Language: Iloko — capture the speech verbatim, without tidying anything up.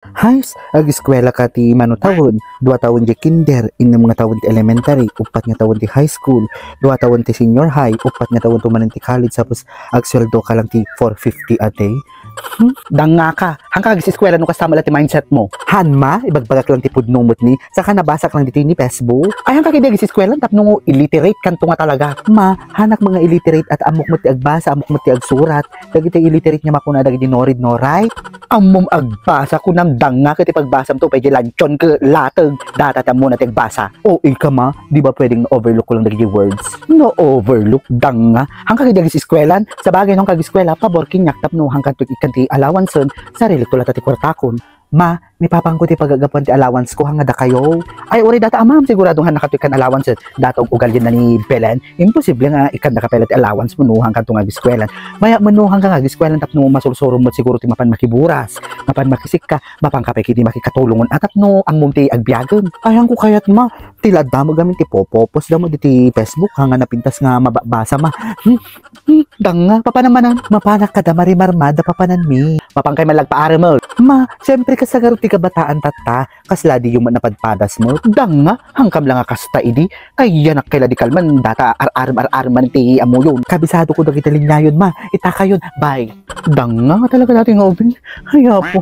Hays, agiskwela ka ti mano tawen, dua tawen ti kinder, innem nga tawen ti elementary, uppat nga tawen ti high school, dua tawen ti senior high, uppat nga tawen tumanen ti college, tapos agsweldo ka lang ti four fifty a day. Hmm? Danga ka. Hanka agiskwela no kasta met ti mindset mo. Han ma, ibagbagak lang ti pudno met ni, saka nabasak lang ditoy ni Facebook. Ay, hanka kadi agiskwela tapno illiterate kanto nga talaga. Ma, hanak mga illiterate at ammok met ti agbasa, ammok met ti agsurat. Dagiti illiterate nga makuna dagiti no read, no write. Ammom agbasa, kunam danga ket ti pagbasam to, pwede lantion ket lateg. Data ti ammona ti agbasa. O, ika ma, di ba pwedeng na-overlook ko lang dagiti words? Na-overlook, danga. Hanka kadi agiskwela? Sabagay, no hanka agiskwela, pabor kaniak tapno hanka to ikkan ti allowance, sarili to latta ti kwartakon. Ma, ni papangko ti pagagapuan ti allowance ko, hanga dakayo. Ay, uray data, amam, sigurado nga nakatoy kan allowance. Data ug ugalian na ni Belen, imposible nga ikkan daka pay la ti allowance mo no hanka to nga agiskwela. Maya man no hanka nga agiskwela tapno masursurom met siguro ti mapan makiburas, mapan makisikka, mapanka pay kiti makikatulongon a tapno ammom ti agbiagen. Ayanko kayat ma, ti ladda mo gamin ti popopos da mo diti Facebook, hanga napintas nga mababasa ma. Hmm, hmm, danga, papanam manan, mapanak kada marimarmada papananmi. Mapankay man lagpaarem. Ma, siyempre kasagaro ti kabataan tatta, kasla diyo man napadpadas mo. Danga, hankam lang a kasta idi. Ay, yanak kay la di kalman, data ar-arem ar-arem man ti amuyon. Kabisado ko dagiti liniayon ma, itakayon, bye. Danga nga talaga dati nga ubing. Ay, apo.